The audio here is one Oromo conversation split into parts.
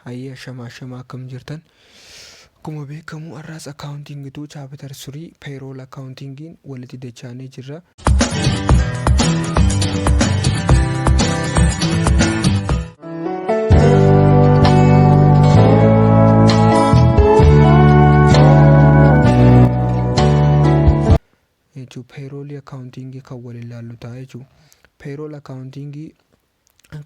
Hayyee, ashamaa ashamaa, akkam jirtan? Akkuma beekamu har'aas accounting 2 chapter 3 payroll accountingiin walitti dachaanee jirra. Jechuun payroll accountingii kan waliin ilaallu ta'a jechuudha. Payroll accountingii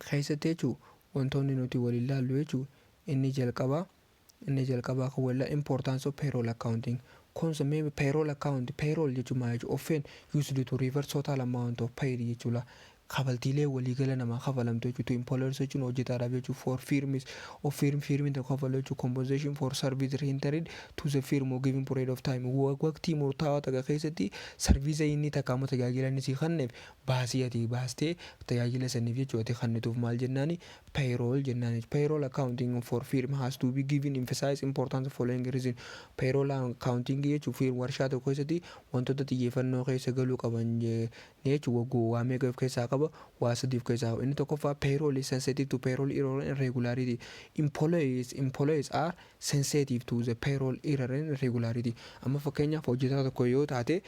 keessatti jechuun wantoonni nuti waliin ilaallu jechuun inni jalqabaa kan waliin importance of payroll accounting. Consumee payroll account, payroll jechuun maal jechuudha? Often used to refer total amount of paid jechuudha. Kafaltiilee waliigala namaa kafalamtu jechuudha. Employers jechuun hojjetaadhaaf jechuudha. For firms of firm, firmiin tokko kafalu jechuudha. Compensation for service rendered to the firm or given period of time. Waqtii murtaawaa takka keessatti service inni takka amma tajaajila inni sii kenneef, baasii ati baastee tajaajila saniif jechuudha ati kennituuf maal jennaani? Payroll jennaan. Payroll accounting for firm has to be given emphasize importance following reason. Payroll accounting jechuun firm, warshaa tokko keessatti wantoota xiyyeeffannoo keessa galuu qaban jechuun waa meeqa of keessaa qaba? Waa sadii of keessaa qaba. Inni tokkoffaa, payroll is sensitive to payroll error and irregularity. Employees are sensitive to the payroll error and irregularity. Amma fakkeenyaaf hojjetaa tokko yoo taate,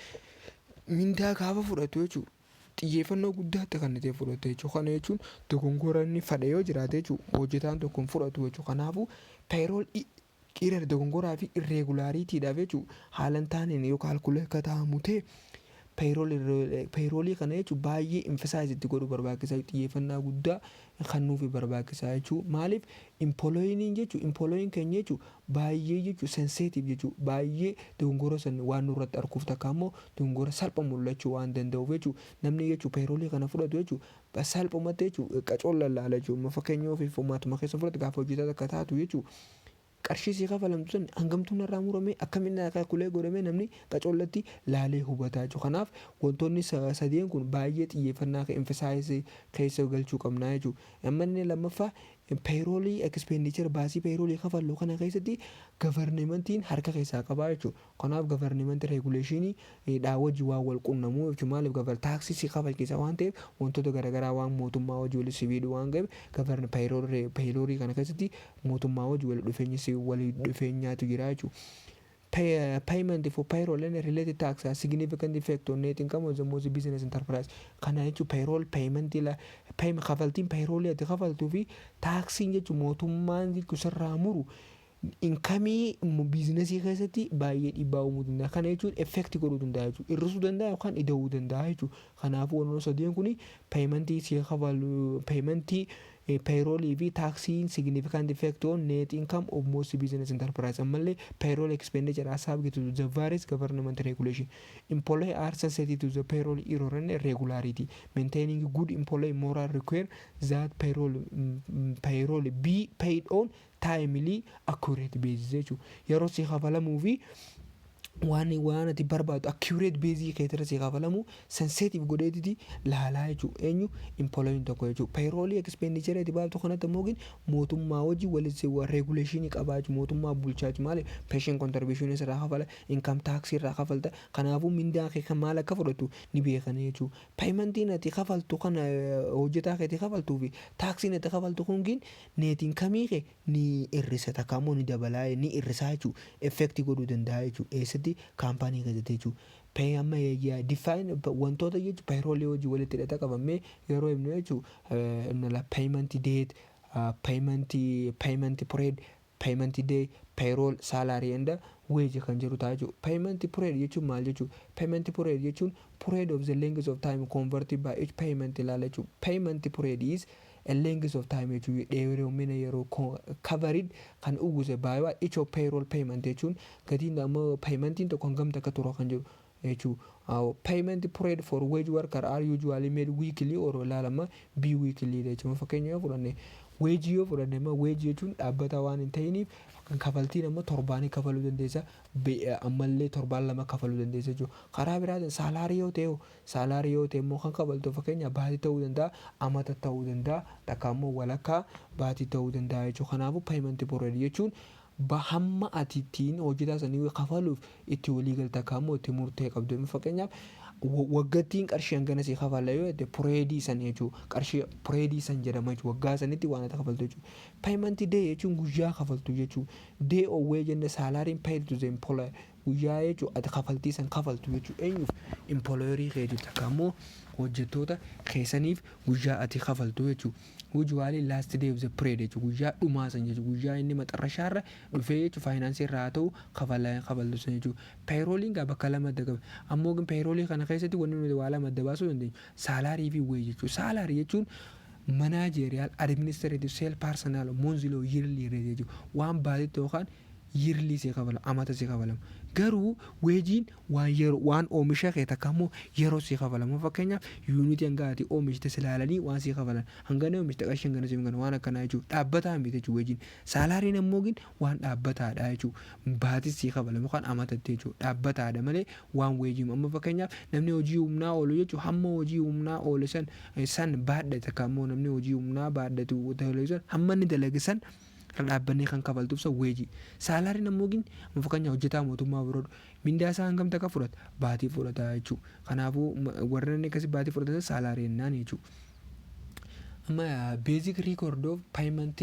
mindaa gaafa fudhatu jechuudha, xiyyeeffannoo guddaatti kan ta'e fudhatu jechuudha. Kana jechuun dogongora inni fadhe yoo jiraate jechuudha, hojjetaan tokko hin fudhatu jechuudha. Kanaafuu payroll error, dogongoraa fi irregularityidhaaf jechuudha, haala hin taaneen yoo calculate akka ta'amu ta'e, payrollii kana jechuun baay'ee emphasize itti godhuu barbaachisaa, xiyyeeffannaa guddaa kennuufi barbaachisaa jechuudha. Maaliif? Employeen jechuun, employeen keenya jechuun baay'ee jechuun sensitive jechuudha. Baay'ee dogongora san waan nurratti arguuf, takka immoo dogongora salpha mul'achuu waan danda'uuf jechuudha. Namni jechuun payrollii kana fudhatu jechuudha, salphumatti jechuudha qacoon lallaala jechuudha. Fakkeenya ofiif uummatuma keessa fudhatu, gaafa hojjetaa takka taatu jechuudha, qarshii sii kafalamtu sun hangamtuu narraa murame, akkamiin calculate godhame, namni qacollatti laalee hubataa jechuudha. Kanaaf wantoonni sadeen kun baay'ee xiyyeeffannaa emphasize keessa galchuu qabnaa jechuudha. Amma inni lammaffaa, payrollii expenditure, baasii payrollii kafallu kana keessatti governmentiin harka keessaa qabaa jechuudha. Kanaaf governmentii regulationii dhaa wajji waan wal qunnamuu jechuudha. Maaliif? Govern taaksii si kafalchiisa waan ta'eef, wantoota garaagaraa waan mootummaa wajji wal sibiidhu waan ta'eef, govern payrollii kana keessatti mootummaa wajji wal dhufeenyi walii dhufeenyaatu jira jechuudha. Payment for payroll and related tax has significant effect on net income of the most business enterprise. Kana jechuun payroll payment la kafaltiin payroll ati kafaltuu fi taaksiin jechuun mootummaan jechuun sirraa muru incomeii businessii keessatti baay'ee dhiibbaa uumuu danda'a. Kana jechuun effect godhuu danda'a jechuudha. Hir'isuu danda'a yookaan ida'uu danda'a jechuudha. Kanaafuu wantoonni sadeen kun, paymentii si kafalu, paymentii payrollii fi taaksiin significant effect on net income of most business enterprise. Ammallee payroll expenditure are subject to the various government regulation. Employee are sensitive to the payroll error and irregularity. Maintaining good employee morale require that payroll be paid on timely, accurate basis jechuudha. Yeroo si kafalamuu fi waan ati barbaadu accurate basis keetirra si kafalamu sensitive godheetiti laalaa jechuudha. Eenyu? Employeen tokko jechuudha. Payrollii expenditure ati baaftu kanatti immoo mootummaa wajjin walitti regulationii qabaa jechuudha. Mootummaa bulchaa jechuudha. Maali? Pension contribution irraa kafala, income tax irraa kafalta. Kanaafuu mindaa kee kan maal akka fudhatu ni beekan jechuudha. Paymentiin ati kafaltu kana, hojjetaa keetii kafaltuu fi taaksiin ati kafaltu kun net incomeii kee ni hir'isa, takka immoo ni dabalaa, ni hir'isaa jechuudha. Effect godhuu danda'a jechuudha. Eessatti? Kaampaanii keessatti jechuudha. Pay amma define wantoota jechuun payrollii hojii walitti hidhata qabamee yeroo himnu jechuudha. Payment date, payment period, payment day, payroll salary and wage kan jedhu ta'a jechuudha. Payment period jechuun maal jechuudha? Payment period jechuun period of the length of time converted by each payment ilaala jechuudha. Payment period is a length of time jechuudha. Dheerina yeroo covered kan uwwise by each of payroll payment jechuun gatiin amma paymentiin tokko hangam takka tura kan jedhu jechuudha. Payment period for wage worker are usually made weekly or ilaalama bi weekly jechuudha. Fakkeenya yoo fudhanne, wageii yoo fudhanne, amma wageii jechuun dhaabbata waan hin ta'iniif kafaltiin amma torbaanii kafaluu dandeessa, ammallee torbaan 2 kafaluu dandeessa jechuudha. Karaa biraatiin salary yoo ta'e immoo kan kafaltu fakkeenya baatii ta'uu danda'a, amata ta'uu danda'a, takka immoo walakkaa baatii ta'uu danda'a jechuudha. Kanaafuu payment period jechuun hamma ati ittiin hojjetaa sanii kafaluuf itti walii galta, akka immoo itti murtee qabdu. Fakkeenyaaf Waggattiin qarshii hangana si kafala yoo jette, periodii san jechuudha. Qarshii periodii san jedhama jechuudha. Waggaa sanitti waan ati kafaltu jechuudha. Payment day jechuun guyyaa kafaltu jechuudha. Day of wage and salary paid to the employer, guyyaa jechuudha ati kafaltii san kafaltu jechuudha. Eenyuuf? Employerii keetiif takka ammoo hojjettoota keessaniif guyyaa ati kafaltu jechuudha. Usually last day of the period jechuudha. Guyyaa dhumaa san jechuudha. Guyyaa inni maxarrashaarra dhufee jechuudha, faayinaansii irraa haa ta'u, kafaltu san jechuudha. Payrolliin gaa bakka lama adda qaba. Ammoo payrollii kana keessatti wanni nuti waa lama adda baasuu dandeenyu salary fi wage jechuudha. Salary jechuun managerial, administrative, sales personnel monthly, yearly rate jechuudha. Waan baatitti yookaan yearly si kafalamu, amata si kafalamu. Garuu wageiin waan yeroo, waan oomisha kee takka immoo yeroo si kafalamu. Fakkeenyaaf, unitii hanga ati oomishte si ilaalanii waan si kafalan, hangana oomishte qarshii hangana si hangana, waan akkanaa jechuudha. Dhaabbataa miti jechuudha wageiin. Salaryn ammoo gin waan dhaabbataadha jechuudha. Baatis si kafalamu yookaan amatatti jechuudha. Dhaabbataadha malee waan wageiin amma fakkeenyaaf namni hojii humnaa oolu jechuudha, hamma hojii humnaa oolu san baadhate, takka ammoo namni hojii humnaa baadhatu san hamma inni dalage san dhaabbannee kan kafaltuuf san wage. Salaryn ammoo gin fakkeenyaaf hojjetaa mootummaa biroo mindaa isaa hangam takka fudhata? Baatii fudhata jechuudha. Kanaafuu warreen akkasii baatii fudhatan salary jennaan jechuudha. Amma basic record of payment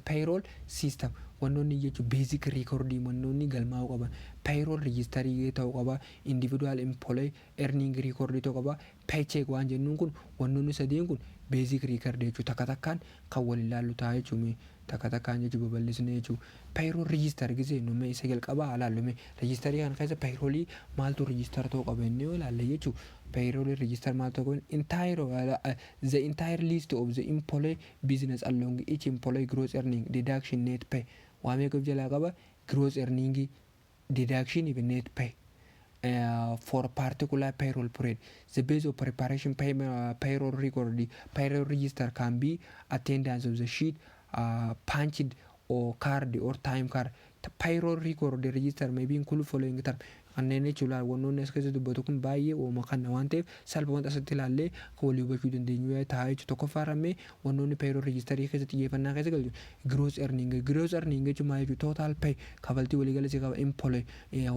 payroll system wannoonni jechuun basic recordii wannoonni galmaa'uu qaban: payroll registerii ta'uu qaba, individual employee earning recordii ta'uu qaba, paycheck waan jennuun kun. Wannoonni sadeen kun basic record jechuudha. Takka takkaan kan wal ilaallu ta'a jechuudha, takka takkaan jechuudha babal'isne jechuudha. Payroll register gisee nume isa jalqabaa ilaallume. Registerii kana keessa payrollii maaltu register ta'uu qaba inni yoo ilaalle jechuudha. Payroll register maal ta'uu qaba? Entire the entire list of the employee business along each employee gross earning, deduction, net pay. Waa meeqa of jalaa qaba? Gross earning, deduction fi net pay for particular payroll period. The base of preparation payroll record, payroll register can be attendance of the sheet, punched or card or time card. The payroll record register may be include following term. Kanneen jechuudha, wannoonni as keessa dubbatu kun baay'ee uuma kana waan ta'eef salpha wanta asitti ilaallee kan walii hubachuu dandeenyu ta'a jechuudha. Tokkoffaa irraa wannoonni payroll registerii keessa xiyyeeffannaa keessa galchu gross earning. Gross earning jechuun maal jechuudha? Total pay, kafaltii waliigala si qaba employee,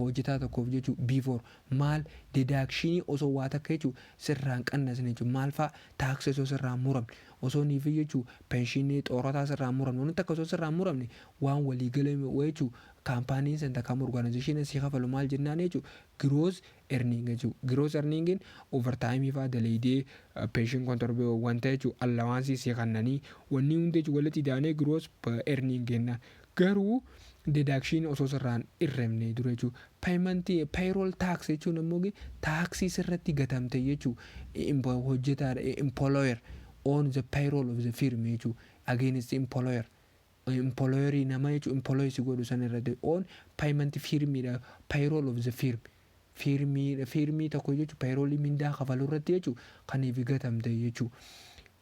hojjetaa tokkoof jechuudha. Before maal? Deductionii osoo waa takka jechuudha sirraan qannasne jechuudha. Maal fa'a? Taaksii osoo sirraan muramne, osoo niifi jechuudha pensionii xoorataa sirraan muramne, wanti takka osoo sirraan muramne, waan waliigala jechuudha kaampaaniin san takka organizationiin si kafalu maal jennaan jechuudha? Gross earning jechuudha. Gross earningiin overtimeii fa'aa dalaydee, pension contribution wanta jechuudha, allowanceii si kennanii, wanni hundi jechuudha walitti idaanee gross earning jennaan. Garuu deductionii osoo sirraan irremne dura jechuudha. Paymentii payroll tax jechuun ammoo taaksii sirratti gatamte jechuudha, hojjetaadha, employer on the payroll of the firm jechuudha, against employer, employerii nama jechuudha, employee si godhu san irratti on payment firmiidha, payroll of the firm, firmii tokko jechuudha, payrollii mindaa kafaluu irratti jechuudha kaniif gatamte jechuudha.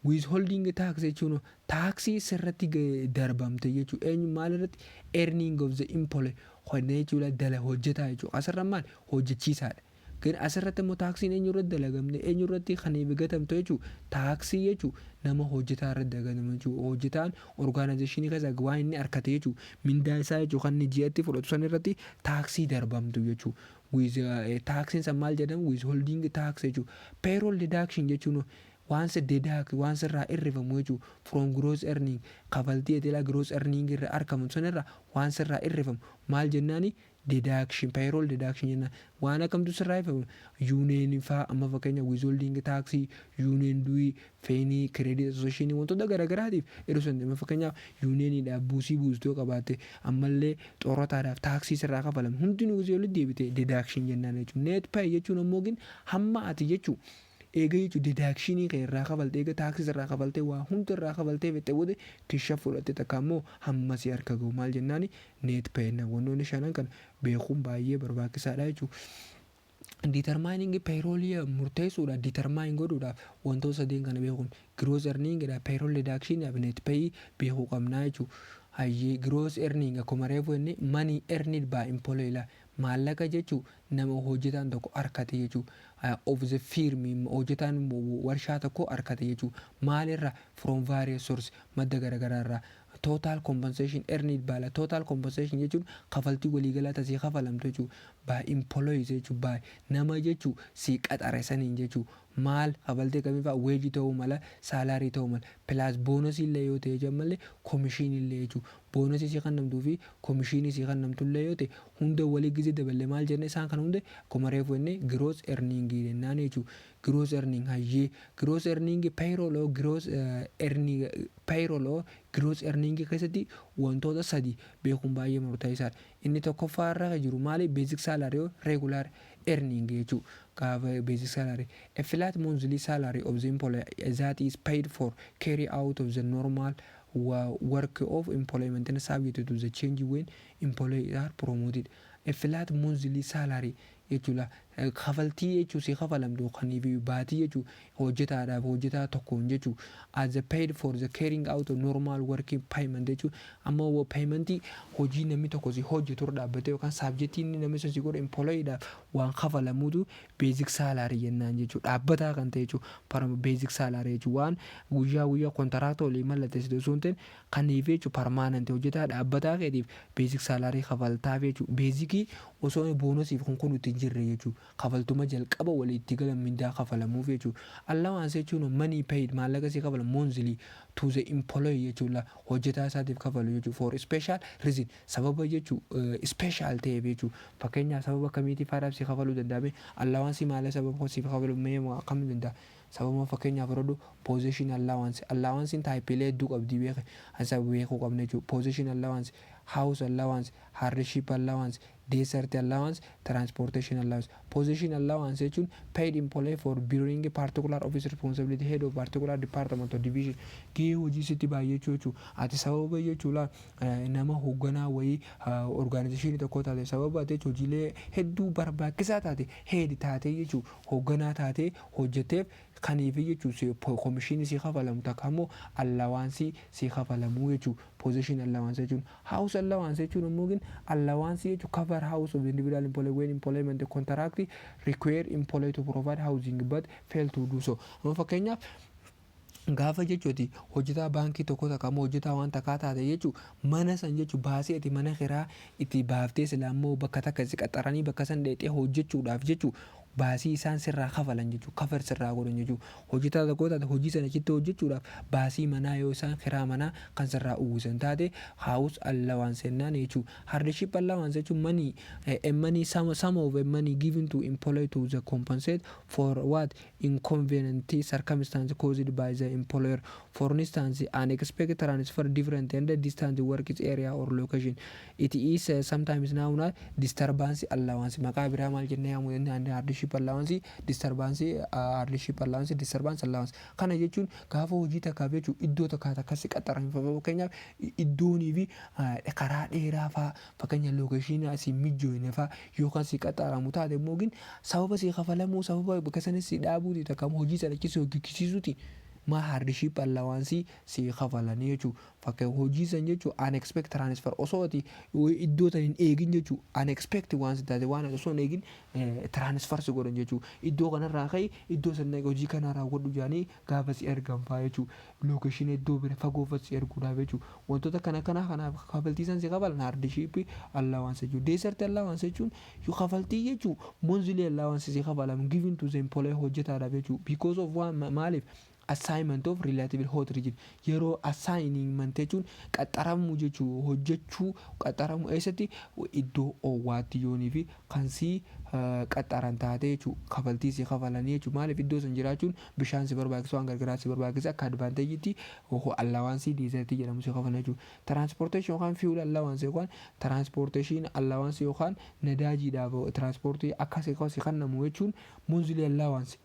Withholding tax jechuun taaksii sirratti darbamte jechuudha. Eenyu, maal irratti? Earning of the employee hojii jechuudha, dala hojjetaa jechuudha. Asirra maal? Hojjechiisaadha. Gan asirratti immoo taaksiin eenyu irratti dalagamne, eenyu irratti kaniif gatamte jechuudha? Taaksii jechuudha nama hojjetaa irratti dalagamne jechuudha. Hojjetaan organizationii keessa waan inni harkate jechuudha, mindaa isaa jechuudha, kan inni ji'atti fudhatu san irratti taaksii darbamtu jechuudha. Taaksiin san maal jedhamu? Withholding tax jechuudha. Payroll deduction jechuun waan si deduct, waan sirraa irrifamu jechuudha. From gross earning, kafaltii etelaa gross earning irra argamu sanirra waan sirraa irrifamu maal jennaani? Deduction, payroll deduction jennaan. Waan akkamtu sirraa irrifamu? Union faa, amma fakkeenya withholding taaksii, union due, feenii, credit associationii, wantoota garaagaraatiif yeroo san, amma fakkeenyaaf unioniidhaaf buusii buustoo qabaatte, ammallee xooraataadhaaf taaksii sirraa kafalamu hundinuu walitti deebite deduction jennaan jechuudha. Net pay jechuun ammoo gin hamma ati jechuudha eega jechuun deductionii kee irraa kafaltee, eega taaksii irraa kafaltee, waa hunda irraa kafaltee fixee booda kisha fudhatte takka ammoo hamma si harka gahu maal jennaani? Net pay jennaan. Wantoonni shanan kana beekuun baay'ee barbaachisaadha jechuudha. Determining payrollii murteessuudhaaf, determine godhuudhaaf wantoota sadeen kana beekuun, gross earningidha, payroll deduction, net pay beekuu qabnaa jechuudha. Hayyee, gross earning akkuma reefu inni money earned by employee la maallaqa jechuun nama hojjetaan tokko harkate jechuudha. Of the firm, hojjetaan warshaa tokko harkate jechuudha. Maalirraa? From various source, madda garaagaraa irraa. Total compensation earned baala. Total compensation jechuun kafaltii waliigalaa tasii kafalamtu jechuudha. By employees jechuudha, by nama jechuu si qaxare saniin jechuudha. Maal kafaltii kamii fa'a? Wage ta'uu mala, salary ta'uu mala, plus bonusii illee yoo ta'e jammallee commission illee jechuudha. Bonusii si kennamtuu fi commissionii si kennamtu illee yoo ta'e, hunda walii gizee daballee maal jenne? Isaan kan hunda akkuma reefu jenne gross earningii jennaan jechuudha. Gross earning hayyee, gross earning payroll or gross earning, payroll or gross earning keessatti wantoota sadi beekuun baay'ee murteessaadha. Inni tokkoffaa irra jiru maali? Basic salary, regular earning jechuudha. Gaafa basic salary, a flat monthly salary of the employee that is paid for carry out of the normal work of employment and subject to the change when employees are promoted. A flat monthly salary jechuudha. Kafaltii jechuu si kafalamtu kaniif baatii jechuu hojjetaadhaaf, hojjetaa tokkoon jechuu, as a paid for the carrying out of normal working payment jechuu. Amma paymentii hojii namni tokko si hojjetu irra dhaabbatee yookaan subjectii inni namni sun si godhu employeedhaaf waan kafalamuutu basic salary jennaan jechuu. Dhaabbataa kan ta'e jechuu, basic salary jechuu waan guyyaa guyyaa kontaraakta walii mallatteessitu osoo hin ta'in, kaniif jechuu permanent hojjetaa dhaabbataa keetiif basic salary kafaltaaf jechuu. Basicii osoo bonusiif kun kun itti hin jirre jechuu, kafaltuma jalqaba walitti galan mindaa kafalamuuf jechuu. Allowance jechuun money paid, maallaqa si kafalamu, monthly to the employee jechuudha, hojjetaa isaatiif kafalu jechuu, for special reason, sababa jechuu special ta'eef jechuu. Fakkeenyaaf, sababa kamiitiif haadhaaf si kafaluu danda'ame? Allowance maala sababa siif kafalu mee akkamii danda'a? Sababa fakkeenyaaf fudhadhu position allowance. Allowancein typeiilee hedduu qabdi, beeke isa beekuu qabna jechuudha. Position allowance, house allowance, hardship allowance, desert allowance, transportation allowance. Position allowance jechuun paid employee for bearing particular office responsibility, head of particular department or division. Gahee hojii sitti baay'achuu jechuudha. Ati sababa jechuudha nama hoogganaa wayii organizationii tokko taate, sababa ati hojiilee hedduu barbaachisaa taate head taatee jechuudha, hoogganaa taatee hojjeteef, kaniif jechuun commissionii si kafalamu takka immoo allowanceii si kafalamuu jechuudha. Position allowance jechuun. House allowance jechuun immoo allowance jechuun cover house of individual employee when employment contract require employee to provide housing but fail to do so. Amma fakkeenyaaf, gaafa jechuuti hojjetaa baankii tokko takka immoo hojjetaa waan takkaa taate jechuu, mana san jechuu baasee ati mana kiraa itti baaftee sila immoo bakka takka si qaxaranii bakka san dheexee hojjechuudhaaf jechuu, baasii isaan sirraa kafalan jechuu, cover sirraa godhan jechuu. Hojjetaa tokko taate, hojii sana achitti hojjechuudhaaf baasii manaa yoo isaan kiraa manaa kan sirraa uwwisan taate, house allowance jennaan jechuu. Hardship allowance jechuun money some of money given to employee to the compensate for what inconvenient circumstance caused by the employer. For instance, unexpected transfer, different and distant work area or location. It is sometimes known as disturbance allowance. Maqaa biraa maal jennee yaamuu dandeenya? Hardship allowance, disturbance, hardship allowance, disturbance allowance. Kana jechuun gaafa hojii takkaaf jechuun iddoo takkaa takkasi qaxaran, fakkeenyaaf iddoonii fi karaa dheeraa fa'aa, fakkeenya locationii asii mijjooyne fa'aa yookaan si qaxaramu taate immoo, sababa si kafalamuu, sababa bakka sanis si dhaabuuti takka hojii sana achi si hojjechiisuuti maa hardship allowance si kafalanii jechuudha. Fakkeenya hojii san jechuun unexpected transfer, osoo ati iddoo tan hin eegin jechuudha, unexpected waan si taate, waan osoo hin eegin transfer si godhan jechuudha. Iddoo kanarraa ka'i, iddoo san hojii kana raawwadhu jedhanii gaafa si ergan fa'aa jechuudha. Locationii iddoo bira fagoo si erguudhaaf jechuudha. Wantoota kana kanaaf kafaltii san si kafalan hardship allowance jechuudha. Desert allowance jechuun kafaltii jechuudha, monthly allowance si kafalamu, given to the employee, hojjetaadhaaf jechuudha. Because of waan maaliif? Assignment of relatively hot region. Yeroo assignment jechuun qaxaramuu jechuu, hojjechuu qaxaramuu eessatti? Iddoo oowwaatti yoonii fi kan si qaxaran taate jechuu, kafaltii si kafalanii jechuu. Maaliif? Iddoo san jiraachuun bishaan si barbaachisu, waan gargaraa si barbaachisa, akka advantageitti allowanceii desertii jedhamu si kafalan jechuudha. Transportation yookaan fuel allowance yookaan transportation allowance yookaan nadaajiidhaaf transportii akka si kennamu jechuun monthly allowance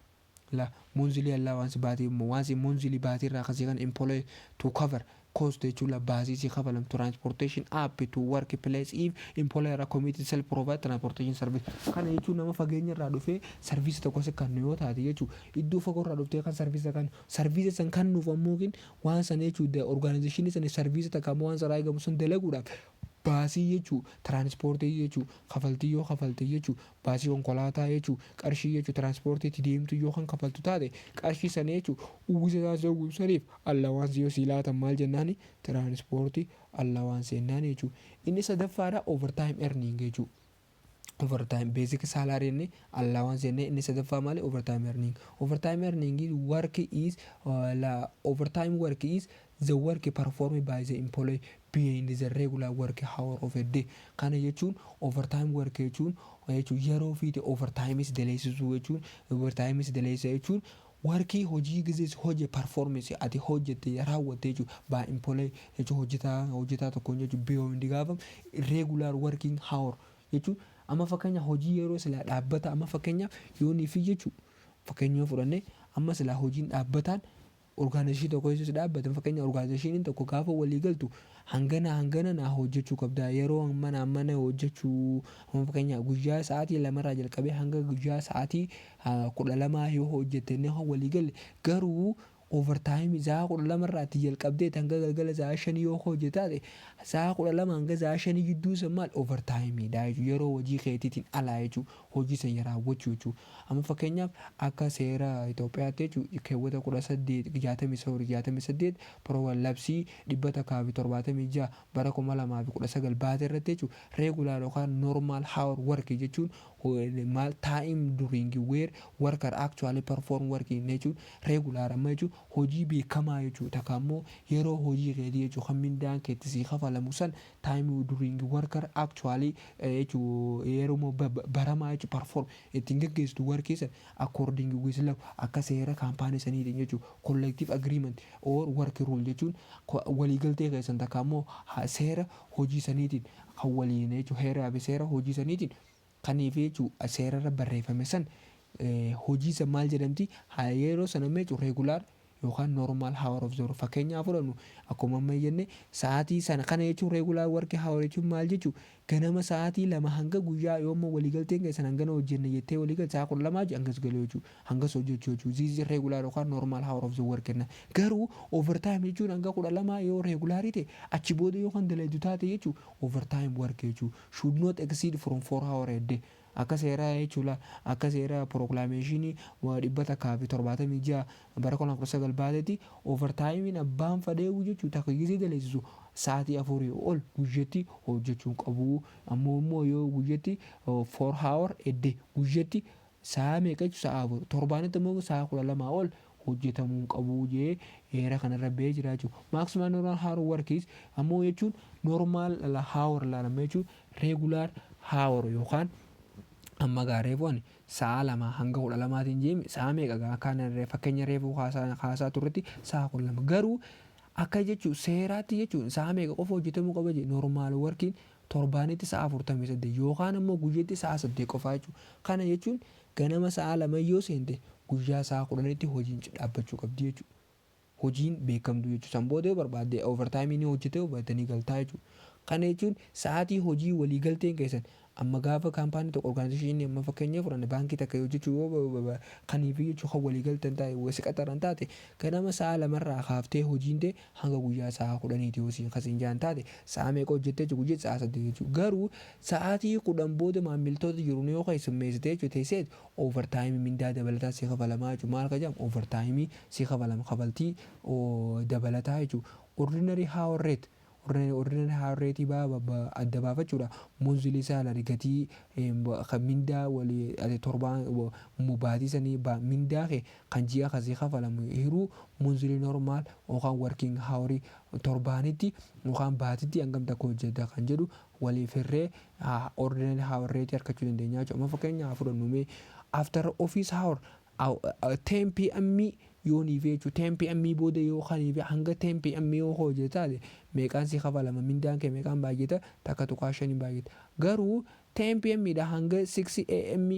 la monthly allowance baatii immoo waan si monthly baatii irraa akkasii kan employee to cover cost jechuun la baasii si kafalam transportation up to work place if employer are committed self provide transportation service. Kana jechuun nama fageenya irraa dhufee service tokko si kennu yoo taate jechuu, iddoo fagoo irraa dhuftee kan service kan service san kennuuf ammoo waan sana jechuu organization sana service takka ammoo waan sarara eegamu sun dalaguudhaaf Baasii jechuu tiraanspoortii jechuu kafaltii yoo kafaltii jechuu, baasii konkolaataa jechuu, qarshii jechuu tiraanspoortiitti deemtu yoo kan kafaltu taate, qarshii sana jechuu uwwisa taasisa uwwisaniif allowance yoo sii laatan maal jennaani? Transport allowance jennaan jechuu. Inni sadaffaadha overtime earning jechuu. Overtime, basic salary inni, allowance jennee, inni sadaffaa maali? Overtime earning. Overtime earning work is la overtime work is the work performed by the employee behind the regular work hour of a day. Kana jechuun overtime work jechuun yeroo fiite overtimes daleessisuu jechuun, overtimes daleessa jechuun workii hojii gizees hojii performance ati hojjette raawwatte jechuun by employee jechuun hojjetaa tokkoon jechuun beyond gaafa regular working hour jechuun. Amma fakkeenya hojii yeroo silaa dhaabbata, amma fakkeenyaaf yoonii fi jechuun fakkeenya yoo fudhanne, amma silaa hojiin dhaabbataan organization tokko keessatti dhaabbate, fakkeenya organizationiin tokko gaafa walii galtu hangana hangana naa hojjechuu qabda, yeroo mana mana hojjechuu, amma fakkeenya guyyaa sa'aatii 2rraa jalqabee hanga guyyaa sa'aatii 12 yoo hojjette inni walii galle, garuu overtime sa'a 12rraatti jalqabdee hanga galgala sa'a 5 yoo hojjetaate, sa'a 12 hanga sa'a 5 gidduu san maal? Overtimeiidha jechuudha. Yeroo hojii keetiitiin alaa jechuudha, hojii san raawwachuu jechuudha. Amma fakkeenyaaf akka seera Itoophiyaatti jechuudha, keewwata 18, 68, pro labsii 176 bara 2019 baate irratti jechuudha, regular yookaan normal hour work jechuun maal? Time during where worker actually perform working jechuun regular amma jechuun hojii beekamaa jechuudha. Takka immoo yeroo hojii keetii jechuudha kan mindaan keetti sii kafalamu san, time during worker actually jechuun yeroo baramaa jechuudha perform ittiin geggeessitu workii san according with law, akka seera kaampaanii saniitiin jechuudha, collective agreement or work rule jechuun waliigaltee keessan, takka immoo seera hojii saniitiin kan waliin jechuudha, heeraa fi seera hojii saniitiin kaniif jechuudha seerarra barreeffame san hojii san maal jedhamti yeroo sana jechuudha? Regular yookaan normal hour of the. Fakkeenyaaf fudhannu, akkuma amma jenne sa'aatii sana kana jechuun regular work hour jechuun maal jechuudha? Ganama sa'aatii 2 hanga guyyaa yoo immoo waliigalteen keessan hangana hojjenne jettee waliigalte sa'a 12 hangas galee jechuudha, hangas hojjechuu jechuudha. This is regular yookaan normal hour of the work kenna. Garuu overtime jechuun hanga 12 yoo regularii ta'e, achi booda yoo kan dalagdu taate jechuudha overtime work jechuudha should not exceed from 4 hour a day akka seeraa jechuudha. Akka seera proclamationii 176 bara 2019 baatetti overtimeiin abbaan fadheewu jechuudha takka gisee daleessisu sa'aatii 4 ol guyyatti hojjechuu qabu. Ammoo immoo yoo guyyatti 4 hour a day, guyyatti sa'a meeqa jechuudha? Sa'a 4. Torbaanitti immoo sa'a 12 ol hojjetamuu qabu jee heera kanarra ba'ee jira jechuudha. Maximum normal hour workis ammoo jechuun normal hour laalama jechuun regular hour yookaan amma gaareefuun sa'a 2 hanga 12tiin jeemi sa'a meeqa gaa kan fakkeenya reefuu haasaa turretti sa'a 12. Garuu akka jechuun seeraatti jechuun sa'a meeqa qofa hojjetamuu qaba jee? Normal workiin torbaanitti sa'a 48 yookaan ammoo guyyaatti sa'a 8 qofaa jechuudha. Kana jechuun ganama sa'a 2 yoo seente guyyaa sa'a 10tti hojiin dhaabbachuu qabdi jechuudha. Hojiin beekamtu jechuudha. San booda yoo barbaadde overtimeii ni hojjete hubatanii galtaa jechuudha. Kana jechuun sa'aatii hojii waliigalteen keessan amma gaafa kaampaanii tokko, organizationii amma fakkeenya fudhanne, baankii takka hojjechuu yoo kaniif jechuu kan waliigaltan taate, si qaxaran taate, ganama sa'a 2rraa kaaftee hojiin ta'e hanga guyyaa sa'a 10ti yoo siin kasiin jaan taate, sa'a meeqa hojjettee jechuudha? Guyyaa sa'a 8 jechuudha. Garuu sa'aatii 10 booda maamiltoota jiru yoo keessummeessite jechuudha teessee overtimeii mindaa dabalataa si kafalamaa jechuudha. Maal ka jedhamu? Overtimeii si kafalama, kafaltii dabalataa jechuudha. Ordinary hour rate, ordinary hour rate adda baafachuudha. Monthly salary, gatii kan mindaa walii torbaan baatii sanii mindaa kee kan ji'a kasii kafalamu hiruu monthly normal yookaan working hour, torbaanitti yookaan baatitti hangam takka hojjeta kan jedhu waliif hirree ordinary hour rate argachuu dandeenya jechuudha. Amma fakkeenyaaf fudhannu mee after office hour 10 pm yoonii fi jechuudha, 10 pm booda yoo kanii fi hanga 10 pm yoo hojjete taate meeqaan si kafalama? Mindaan kee meeqaan baay'ata? 1.5 baay'ata. Garuu 10 pm dha hanga 6 am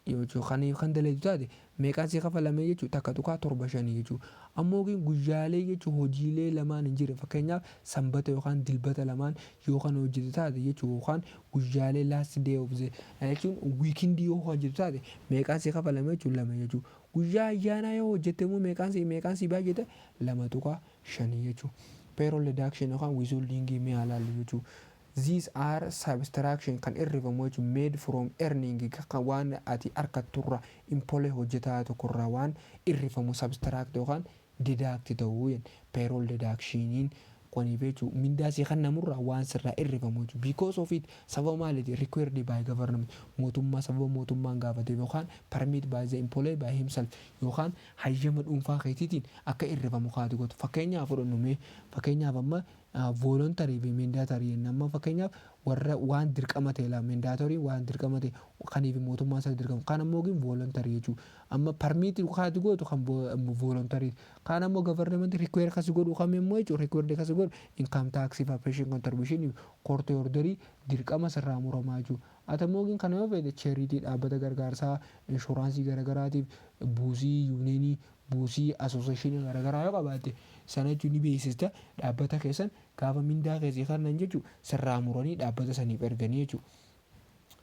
jechuudha kaniif kan dalagu taate meeqaan si kafalame jechuudha? 1.75 jechuudha. Ammoo guyyaalee jechuudha hojiilee lamaan hin jirre, fakkeenyaaf sanbata yookaan dilbata lamaan yoo kan hojjete taate jechuudha, yookaan guyyaalee last day of the jechuun weekendii yoo hojjete taate meeqaan si kafalame jechuudha? 2 jechuudha. Guyyaa ayyaanaa yoo hojjette immoo meeqaan si baay'ata? 2.5 jechuudha. Payroll deduction yookaan withholding mee ilaallu jechuudha. These are subtraction, kan irrifamu jechuun, made from earning, kan waan ati argatturra, employee hojjetaa tokkorraa waan irrifamu subtract yookaan deduct ta'uu. Payroll deductioniin kuniif jechuun mindaa si kennamurraa waan sirraa irrifamu jechuudha. Because of it, sababa maaliiti? Required by government, mootummaa, sababa mootummaan gaafateef, yookaan permit by the employee by himself, yookaan hayyama dhuunfaa keetiitiin akka irrifamu kaati gootu. Fakkeenyaaf fudhannu mee, fakkeenyaaf amma voluntary fi mandatory jenna. Amma fakkeenyaaf warra waan dirqama ta'e laa, mandatory waan dirqama ta'e kaniif mootummaan isa dirqama, kaan ammoo gin voluntary jechuudha. Amma permit kaati gootu kan voluntary, kaan ammoo government require kasi godhu kam immoo jechuudha. Required kasi godhu income tax fi pension contribution, court order, dirqama sirraa muramaa jechuudha. Ati ammoo gin kana yoo fedhe charity, dhaabbata gargaarsaa, insurance garaagaraatiif, buusii unionii, buusii associationii garaagaraa yoo qabaatte, sana jechuun ni beeksista. Dhaabbata keessan gaafa mindaa keessii kannan jechuun sirraa muranii dhaabbata saniif erganii jechuudha.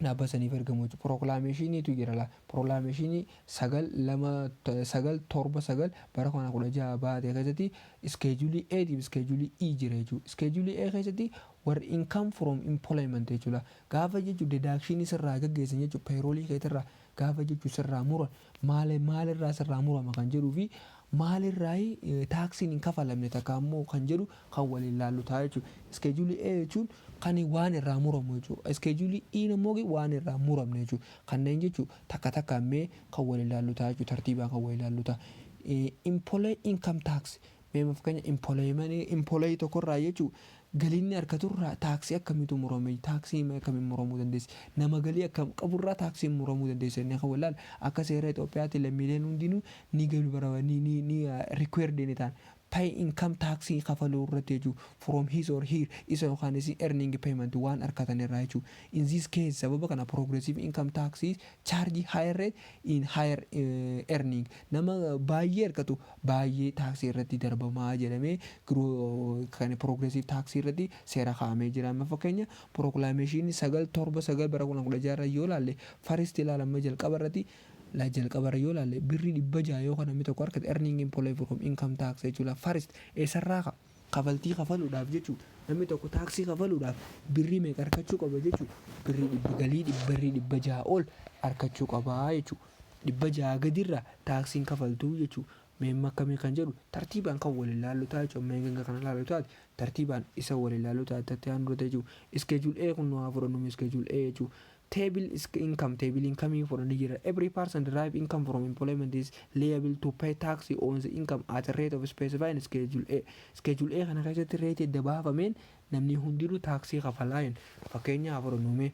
Dhaabbata saniif ergamu jechuudha. Proclamationiitu jira laa. Proclamationii 92 979 bara 2016 baate keessatti schedule A fi schedule E jira jechuudha. Schedule A keessatti warri income from employment jechuudha. Gaafa jechuun deductionii sirraa gaggeessan jechuudha. Payrollii keetirraa gaafa jechuun sirraa muran, maal maalirraa sirraa murama kan jedhuu fi maalirraa taaksiin hin kafalamne takka ammoo kan jedhu kan waliin laallu ta'a jechuudha. Schedule A jechuun kan waan irraa muramu jechuudha. Schedule E immoo waan irraa muramne jechuudha. Kanneen jechuun takka takka mee kan waliin laallu ta'a jechuudha. Tartiibaan kan waliin laallu ta'a. Employee income tax, mee fakkeenya employee tokkorraa jechuudha, galiinni argaturraa taaksii akkamiitu murame? Taaksii akkamiin muramuu dandeessi? Nama galii akkam qaburraa taaksiin muramuu dandeessi? Inni kan wallaal akka seera Itoophiyaatti lammiileen hundinuu ni galu bara ni required ni ta'an pay income tax kafaluu irratti jechuudha, from his or her, isa yookaan isi earning payment, waan argatan irraa jechuudha. In this case, sababa kana progressive income tax charge higher rate in higher earning, nama baay'ee argatu baay'ee taaksii irratti darbamaa jedhamee kan progressive tax irratti seera kaa'amee jira. Amma fakkeenya proclamation 979 bara 2016 yoo ilaalle, first ilaalama jalqaba irratti la, jalqabarra yoo ilaalle, birrii 600 yoo kan namni tokko argate, earning employee from income tax jechuudha. First eessarraa kafaltii kafaluudhaaf jechuudha, namni tokko taaksii kafaluudhaaf birrii meeqa argachuu qaba jechuudha? Birrii dhibba galii birrii 600 ol argachuu qabaa jechuudha. 600 gadirra taaksiin kafaltuu jechuudha. Meemma akkamii kan jedhu tartiibaan kan waliin laallu ta'a jechuudha. Meeqa kana laallu taate tartiibaan isa waliin laallu ta'a tattee dura jechuudha. Schedule A kun nu haa fudhannu, schedule A jechuudha. Table income, table income fudhanii jira. Every person derive income from employment is liable to pay tax on the income at a rate of specified in schedule A. Schedule A kana keessatti rate adda baafameen namni hundinuu taaksii kafalaa hin. Fakkeenyaaf fudhannu mee,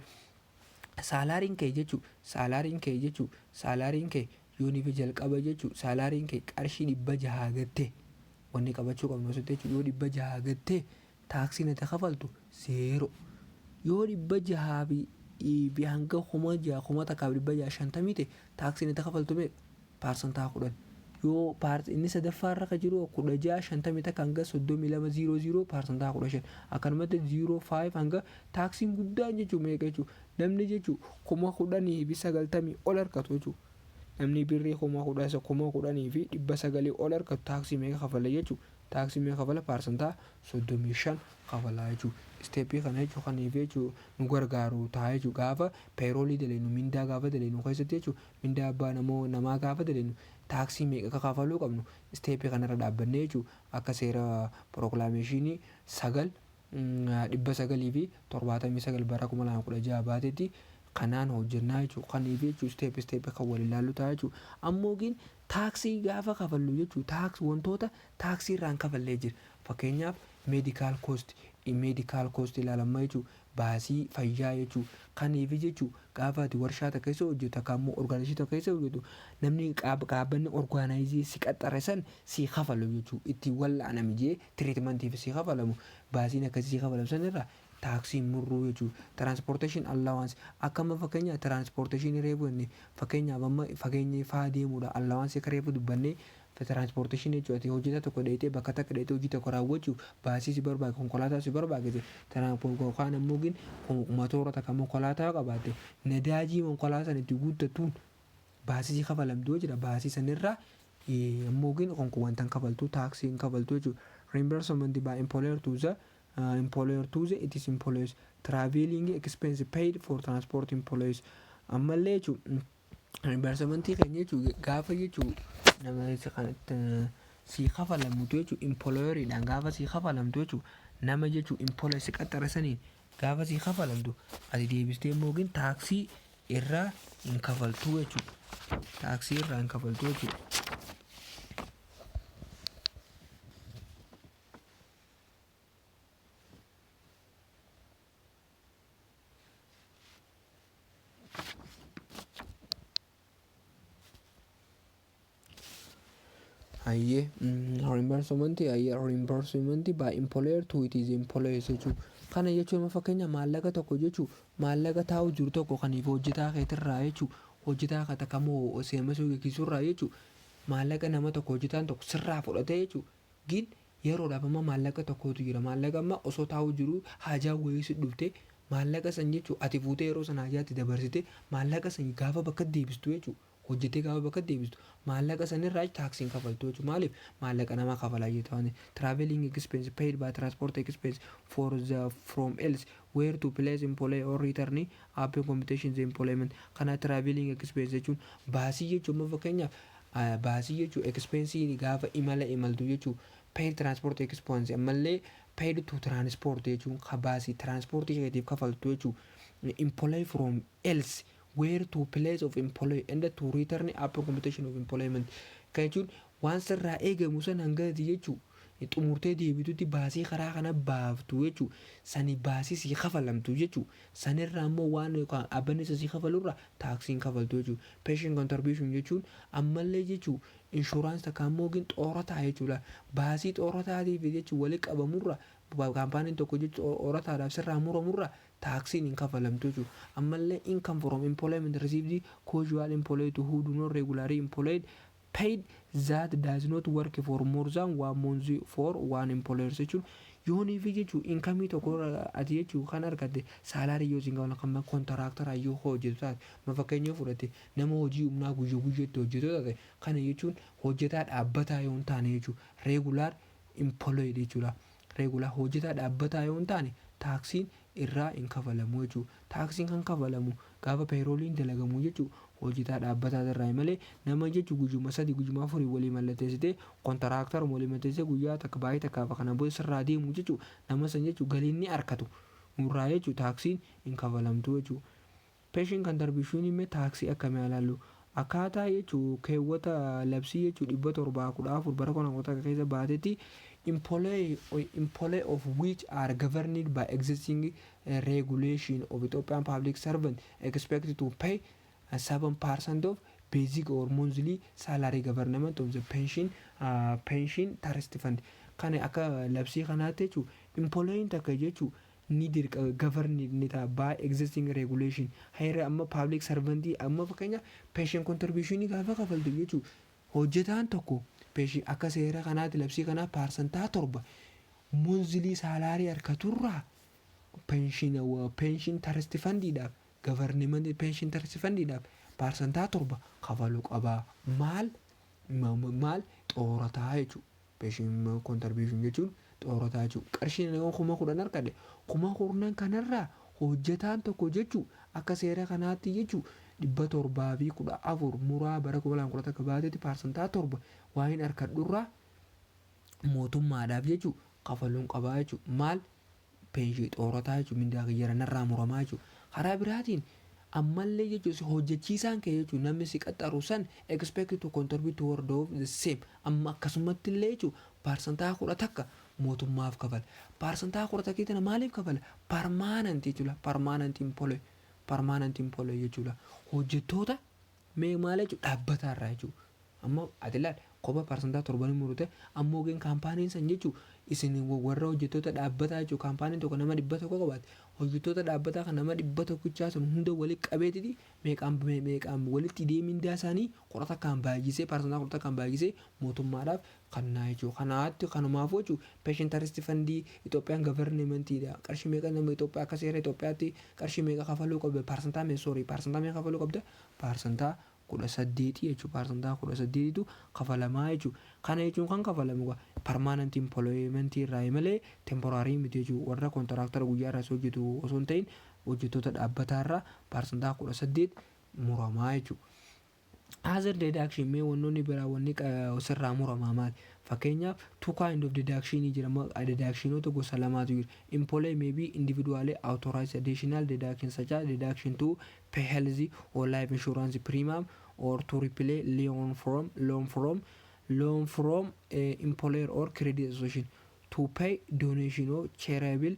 salaryn kee jechuu, salaryn kee jechuu, salaryn kee yooniif jalqaba jechuu, salaryn kee qarshii 600 gattee, wanni qabachuu qabnu asitti jechuu, yoo 600 gattee taaksiin ati kafaltu zero. Yoo 600 fi hanga 6000, 1650 ta'e, taaksiin itti kafaltu meeqa? 10%. Yoo inni sadaffaa irra kan jiru 1651 hanga 3200, 15%. Akkanumatti 05 hanga taaksiin guddaan jechuun meeqa jechuudha? Namni jechuun 10,090 ol argatu jechuudha. Namni birrii 10,900 ol argatu taaksii meeqa kafala jechuudha? Taaksii meeqa kafala? 35% kafalaa jechuudha. Steppii kana jechuun kaniif jechuun nu gargaaru ta'a jechuudha. Gaafa payrollii dalagnu, mindaa gaafa dalagnu keessatti jechuudha, mindaa abbaa namaa gaafa dalagnu taaksii meeqa akka kafaluu qabnu steppii kanarra dhaabbannee jechuudha. Akka seera proclamationii 9 979 bara 2016 baatetti kanaan hojjennaa jechuudha. Kaniif jechuudha step steppii kan waliin ilaallu ta'a jechuudha. Ammoo gin taaksii gaafa kafallu jechuudha, taaksii wantoota taaksii irraan kafallee jira. Fakkeenyaaf medical cost, medical cost ilaalama jechuudha. Baasii fayyaa jechuudha. Kaniif jechuudha gaafa ati warshaa tokko keessa hojjetu akka ammoo organization tokko keessa hojjetu, namni dhaabbanni organize si qaxxare san si kafalu jechuudha. Ittiin wal'aanami jee treatmentiif si kafalamu, baasiin akkasii si kafalamu san irraa taaksii murruu jechuudha. Transportation allowance, akka amma fakkeenya transportationii reefu inni fakkeenyaaf amma fageenya faa deemuudha, allowance akka reefu dubbannee transportationii jechuudha. Ati hojjetaa tokko dheetee bakka takka dheetee hojii tokko raawwachuuf baasii si barbaade, konkolaataa si barbaachise, yookaan ammoo gin motora takka konkolaataa qabaatte, nadaajii konkolaataa sana itti guuttatuun baasii si kafalamtu jira. Baasii sanirraa ammoo gin wanta hin kafaltu, taaksii hin kafaltu jechuudha. Reimbursement by employer to the employer to the its employees, Traveling expense paid for transport employees ammallee jechuun reimbursementii keenya jechuun gaafa jechuun nama kanatti sii kafalamutu jechuun, employeriidhaan gaafa sii kafalamtu jechuun, nama jechuun employer si qaxxare saniin gaafa sii kafalamtu, ati deebistee immoo taaksii irraa hin kafaltu jechuudha. Taaksii irraa hin kafaltu jechuudha. Hayyee, reimbursement, hayyee, reimbursement by employer to its employees jechuudha. Kana jechuun fakkeenya maallaqa tokko jechuun maallaqa taa'u jiru tokko kaniif hojjetaa keetirraa jechuun, hojjetaa kan takkamoo seemasuu gaggeessurraa jechuun, maallaqa nama tokko hojjetaan tokko sirraa fudhatee jechuun, gin yeroodhaaf amma maallaqa tokkotu jira. Maallaqa amma osoo taa'u jiru haajaa wayii si dhufte, maallaqa san jechuun ati fuutee yeroo sana haajaatti dabarsite, maallaqa san gaafa bakka deebistu jechuun, hojjetee gaafa bakka deebistu, maallaqa sanirraa taaksiin kafaltu jechuudha. Maaliif? Maallaqa namaa kafalaa jirta waan. Traveling expense paid by transport expense for the from else where to place employee or return upon completion the employment. Kana traveling expense jechuun baasii jechuun, amma fakkeenyaaf baasii jechuun expense gaafa imala imaltu jechuun, paid transport expense ammallee paid to transport jechuun baasii transportii keetiif kafaltu jechuun, employee from else where to place of employee and to return upon completion of employment kan jechuun, waan sirraa eegamu san hangati jechuun xumurtee deebitutti baasii karaa kana baaftu jechuun, sani baasii sii kafalamtu jechuun, sanirraa immoo waan dhaabbanni isa sii kafalurraa taaksiin kafaltu jechuun. Pension contribution jechuun ammallee jechuun insurance takka ammoo xoorataa jechuudha. Baasii xooraataatiif jechuun walitti qabamurraa, kaampaaniin tokko jechuun xoorataadhaaf sirraa muramurraa taaksiin hin kafalamtu jechuudha. Ammallee income from employment received casual employee to who do not regularly employed paid that does not work for more than one month for one employer jechuun, yoonii fi jechuun incomeii tokko ati jechuun kan argatte salary yoo siin qaban kan contractor yoo hojjetu taate, ma fakkeenya fudhate nama hojii humnaa guyyaa guyyaatti hojjetu taate, kana jechuun hojjetaa dhaabbataa yoo hin taane jechuun, regular employee jechuudha. Regular hojjetaa dhaabbataa yoo hin taane taaksiin irraa hin kafalamu jechuudha. Taaksiin kan kafalamu gaafa payrolliin dalagamu jechuudha. Hojjetaa dhaabbataa irraa malee, nama jechuun guyyuma 3, guyyuma 4 walii mallatteessitee, contractor walii mallatteessitee, guyyaa takka baay'ee takkaaf kana booda sirraa deemu jechuudha. Nama san jechuun galiin ni argatu irraa jechuudha, taaksiin hin kafalamtu jechuudha. Pension contribution immoo taaksii akkamii ilaallu? Akkaataa jechuun keewwata labsii jechuun 714 bara 2011 keessa baatetti, employee of which are governed by existing regulation of Ethiopian public servant expected to pay 7% of basic or monthly salary government of the pension trust fund. Kana akka labsii kanaatti jechuun employeen takka jechuun ni dirqa govern ni ta'a by existing regulation heera. Amma public servantii amma fakkeenya pension contribution gaafa kafaltu jechuun, hojjetaan tokko pension akka seera kanaatti, labsii kanaa, 7% monthly salary harkaturraa pension trust fundiidhaaf, government pension trust fundiidhaaf 7% kafaluu qabaa. Maal maal? Xoorataa jechuudha. Pension contribution jechuun xoorataa jechuudha. Qarshiin nama 10,000 argate, 10,000 kanarraa hojjetaan tokko jechuun akka seera kanaatti jechuun 714 muraa bara 2011 baatetti 7% waan hin harkadhurraa mootummaadhaaf jechuun kafaluun qabaa jechuudha. Maal? Pension xoorataa jechuun mindaa kiyyara narraa muramaa jechuudha. Karaa biraatiin ammallee jechuun hojjechiisaan kee jechuun namni si qaxaru san expect to contribute toward of the same. Amma akkasumatti illee jechuun 11% mootummaaf kafala. 11% tana maaliif kafala? Permanent jechuudha. Permanent employee. Permanent employee jechuudha. Hojjettoota mee maal jechuudha? Dhaabbataarraa jechuudha. Amma ati ilaali, kopha 7% murute, ammoo gin kaampaaniin san jechuun isin warra hojjettoota dhaabbataa jechuun, kaampaaniin tokko nama 100 qabaate, hojjettoota dhaabbataa kan nama dhibba tokkichaa sun hunda walitti qabeetiti meeqaan meeqaan walitti hidhee mindaa isaanii 11n baay'isee, 11% baay'isee mootummaadhaaf kannaa jechuudha. Kanaatti kanumaafuu jechuudha pension trust fundii Itoophiyaan governmentiidha. Qarshii meeqa nama Itoophiyaa akka seera Itoophiyaatti qarshii meeqa kafaluu qabda? Paarsantaa meeqa, sorry, paarsantaa meeqa kafaluu qabda? Paarsantaa 18 jechuudha. 18%tu kafalamaa jechuudha. Kana jechuun kan kafalamu permanent employment irraa malee temporary miti jechuudha. Warra contractor guyyaa irraa hojjetu osoo hin ta'in, hojjettoota dhaabbataa irraa 18% muramaa jechuudha. Other deduction, mee wannoonni biraa wanni sirraa muramaa maali? Fakkeenyaaf, two kind of deduction jira. Deductionoota gosa lamaatu jira. Employee may be individually authorized additional deduction, such as deduction to pay health or life insurance premium or to repay loan from employer or credit association, to pay donation or charitable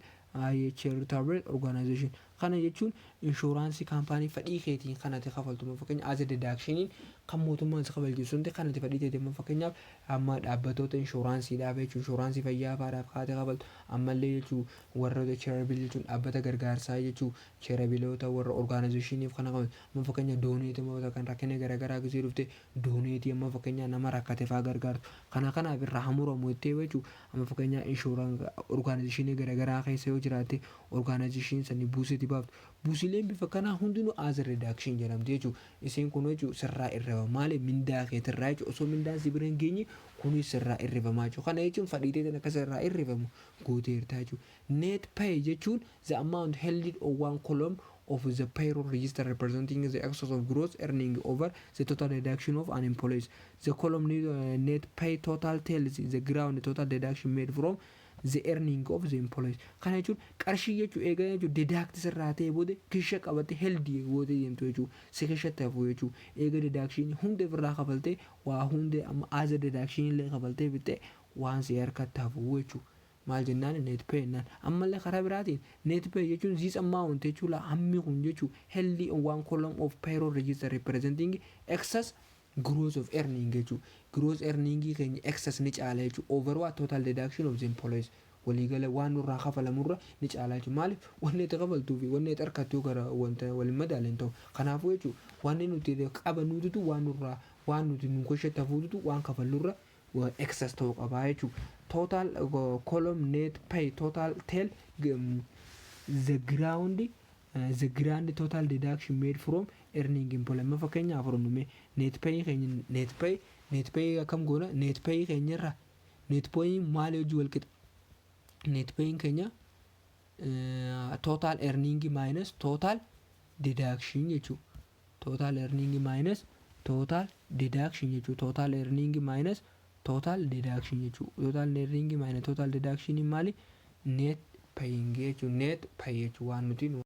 organization. Kana jechuun insurance company fedhii keetiin kan ati kafaltu, fakkeenya as deductioniin kan mootummaan si kafalchiisu hundi kan ati fedhii teetiin, fakkeenyaaf amma dhaabbatoota insuranceiidhaaf jechuun insurance fayyaa fa'aadhaaf kaatee kafaltu, ammallee jechuun warroota charitable jechuun dhaabbata gargaarsaa jechuun charitableoota warra organizationiif kana kafaltu, amma fakkeenya donate kan rakkina garaagaraa gisee dhufte donate, amma fakkeenya nama rakkate fa'aa gargaartu, kana kanaaf irraa hamuramu jettee jechuun, amma fakkeenya insurance organization garaagaraa keessa yoo jiraatte, organization sanii buuseeti baaftu, buusileen bifa kanaa hundinuu other deduction jedhamti jechuudha. Isiin kun jechuudha sirraa irraba maali mindaa keetirraa jechuudha. Osoo mindaan si bira hin geenye kunis sirraa irrifamaa jechuudha. Kana jechuun fadhiiteetiin akka sirraa irrifamu gooteerta jechuudha. Net pay jechuun the amount held on one column of the payroll register representing the excess of gross earning over the total deduction of an employees. The column net pay total tells the grand total deduction made from the earning of the employees. Kana jechuun qarshii jechuun eegaa jechuun deduct sirraa ta'e booda kisha qabatte held gootee deemtu jechuudha. Si kishatti hafu jechuudha. Eega deduction hunda ofirraa kafaltee, waa hunda amma other deduction illee kafaltee fixxee, waan si harkatti hafu jechuudha. Maal jennaan? Net pay jennaan. Ammallee karaa biraatiin net pay jechuun this amount jechuudha, hammi kun jechuudha, held on one column of payroll register representing excess gross of earning jechuudha. Gross earning keenya excess ni caala jechuudha. Over what? Total deduction of the employees. Waliigala waan nurraa kafalamurra ni caala jechuudha. Maaliif? Wanni itti kafaltuu fi wanni itti harkattu gara wanta waliin madaalan ta'u. Kanaafuu jechuudha, wanni nuti qabannuutu waan nurraa waan nuti nu koshatti hafuututu waan kafallurra excess ta'uu qabaa jechuudha. Total column net pay total tell the grand total deduction made from earning employment. Fakkeenyaaf fudhannu, net pay keenya, net pay akkam goona? Net pay keenyarra, net pay maal hojii wal qixa? Net pay keenya total earning minus total deduction jechuudha. Total earning minus total deduction jechuudha. Total earning minus total deduction jechuudha. Total earning minus total deduction maali? Net paying jechuudha. Net pay jechuudha waan nuti